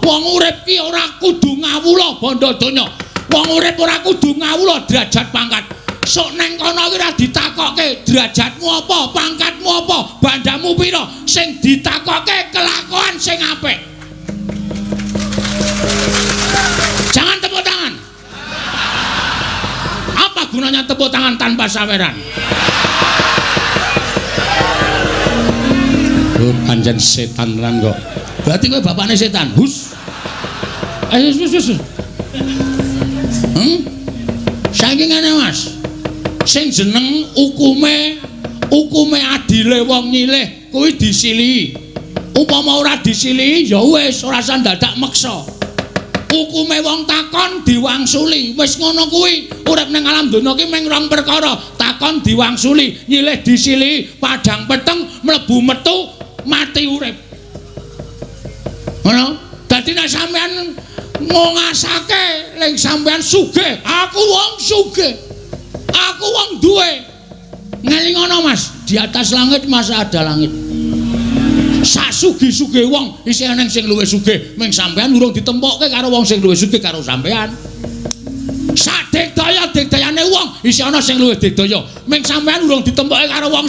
Wong urip ki ora kudu ngawula bandha donya. Wong urip ora kudu ngawula derajat pangkat. Sok neng kono ki ora ditakokke derajatmu apa, pangkatmu apa, bandamu pira. Sing ditakokke kelakuan sing apik. Jangan tepuk tangan. Apa gunanya tepuk tangan tanpa saweran? Oh, pancen setan tenan kok. Berarti kowe bapakne setan. Hus. Ayo hus hus. Saiki ngene, Mas. Sing jeneng hukume adile wong nyilih kuwi disilihi. Upama ora disilihi ya wis ora usah dadak meksa. Hukume wong takon diwangsuli. Wis ngono kuwi. Urip ning alam donya ki mung rong perkara, takon diwangsuli, nyilih disilihi, padhang peteng mlebu metu mati urip. Ngono. Dadi nek sampean ngongasake ling sampean sugih, aku wong sugih. Aku wong duwe. Ngelingono, Mas, di atas langit masa ada langit. Sak sugih-sugih wong isih eneng sing luwih sugih, ming sampean urung ditempokke karo wong sing luwih sugih karo sampean. Sak digdaya-digdayane wong isih ana sing luwih digdaya, ming sampean urung ditempokke karo wong